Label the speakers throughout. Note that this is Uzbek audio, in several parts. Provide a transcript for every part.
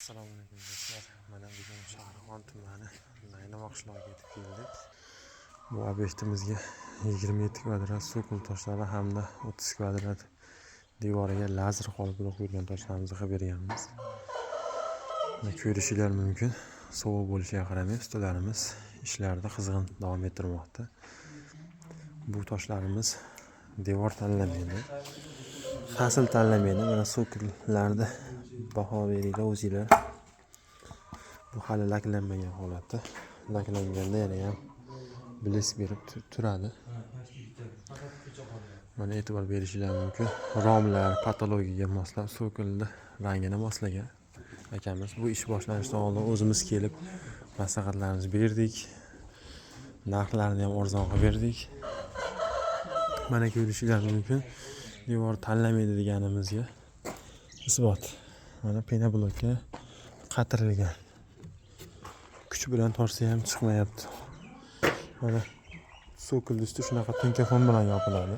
Speaker 1: Assalomu alaykum, do'stlar. Mana bugun Shahrixon tumani Naynova qishlog'iga yetib keldik. Bu obyektimizga 27 kvadrat sokol toshlari hamda 30 kvadrat devoriga lazer qolipida qo'yilgan toshlarimizni qilib berganmiz. Mana ko'rishinglar mumkin. Sovuq bo'lishiga qaramay ustalarimiz ishlarni qizg'in davom ettirmoqda. Bu toshlarimiz devor tanlamaydi, fasl tanlamaydi. Mana sokollarni baho beringlar o'zinglar. Bu hali laklanmagan holatda. Laklanganda yana ham blesk berib turadi. Mana e'tibor berishinglar mumkin. Romlar patologiyaga moslab sokolni rangini moslagan akamiz. Bu ish boshlanishidan oldin o'zimiz kelib maslahatlarimizni berdik. Narxlarini ham arzon qilib berdik. Mana ko'rishinglar mumkin. Devor tanlamaydi deganimizga isbot. Mana penoblokka qatirilgan. Kuch bilan tortsa ham chiqmayapti. Mana sokol usti shunaqa tunkafon bilan yopiladi.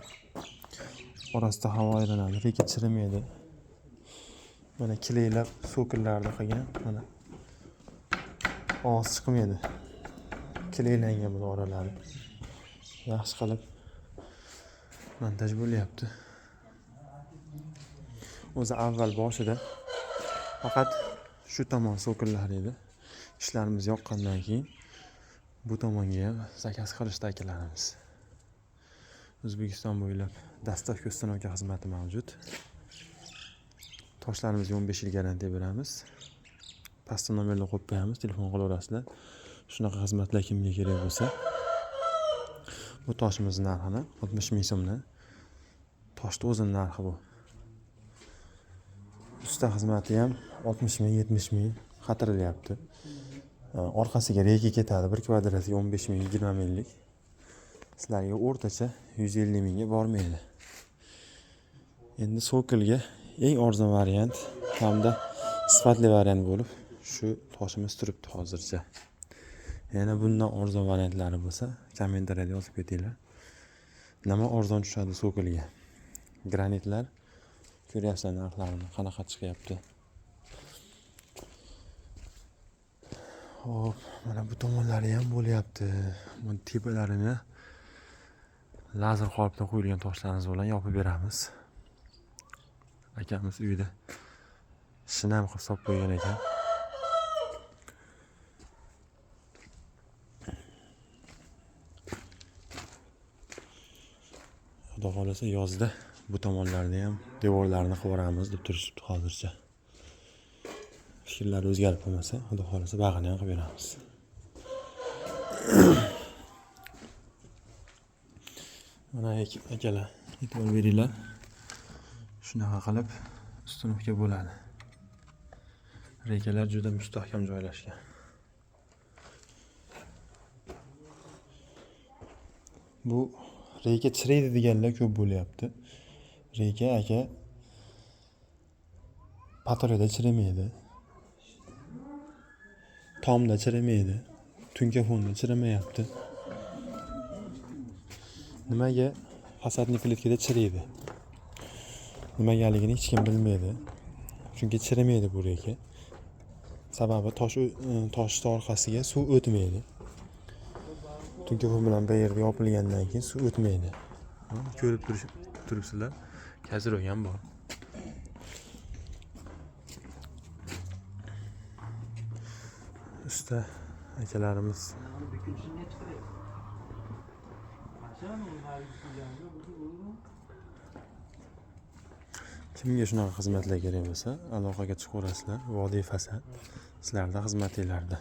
Speaker 1: Orasida havo aylanadi, reka chirimaydi. Mana kleylab sokollarni qilgan, mana ovoz chiqmaydi. Kleylangan buni oralari. Yaxshi qilib montaj bo'lyapti. O'zi avval boshida faqat shu tomon sokollar edi. Ishlarimiz yoqqandan keyin bu tomonga ham zakaz qilishdi akalarimiz. O'zbekiston bo'ylab dostavka установка xizmati mavjud. Toshlarimizga 15 yil garantiya beramiz. Pastda nomerlar qo'yib qo'yamiz, telefon qilaverasizlar. Shunaqa xizmatlar kimga kerak bo'lsa. Bu toshimiz narxini 60 ming so'mdan. Toshni o'zini narxi bu. Usta xizmati ham 60 ming, 70 ming qatirilyapti. Orqasiga reka ketadi, bir kvadratiga 15 ming, 20 minglik. Sizlarga o'rtacha 150 mingga bormaydi. Endi sokolga eng arzon variant hamda sifatli variant bo'lib shu toshimiz turibdi hozircha. Yana bundan arzon variantlari bo'lsa, kommentariyada yozib ketinglar. Nima arzon tushadi sokolga? Granitlar ko'ryapsizlar narxlarini qanaqa chiqyapti. Xo'p, mana bu tomonlari ham bo'lyapti. Bu tepalarini lazer qolipda qo'yilgan toshlarimiz bilan yopib beramiz. Akamiz uyida shinam qilib solib qo'ygan ekan. Xudo xohlasa yozda bu tomonlarni ham devorlarini qilib yuboramiz deb turishibdi hozircha. Fikrlari o'zgarib qolmasa, Xudo xohlasa bag'ini ham qilib beramiz. Mana akalar, e'tibor beringlar. Shunaqa qilib ustinovka bo'ladi. Rekalar juda mustahkam joylashgan. Bu reka chiriydi deganlar ko'p bo'lyapti. Reka aka patoloda chirimaydi. Tomda chirimaydi. Tunkafonda chirimayapti. Nimaga fasadli plitkada chiriydi? Nimagaligini hech kim bilmaydi. Chunki chirimaydi bu reka. Sababi toshni orqasiga suv o'tmaydi. Tunkafon bilan bir yerda yopilgandan keyin suv o'tmaydi. Ko'rib turibsizlar. Kazirog ham bor. Usta akalarimiz kimga shunaqa xizmatlar kerak bo'lsa, aloqaga chiqaverasizlar. Vodiy fasad sizlarda xizmatinglarda.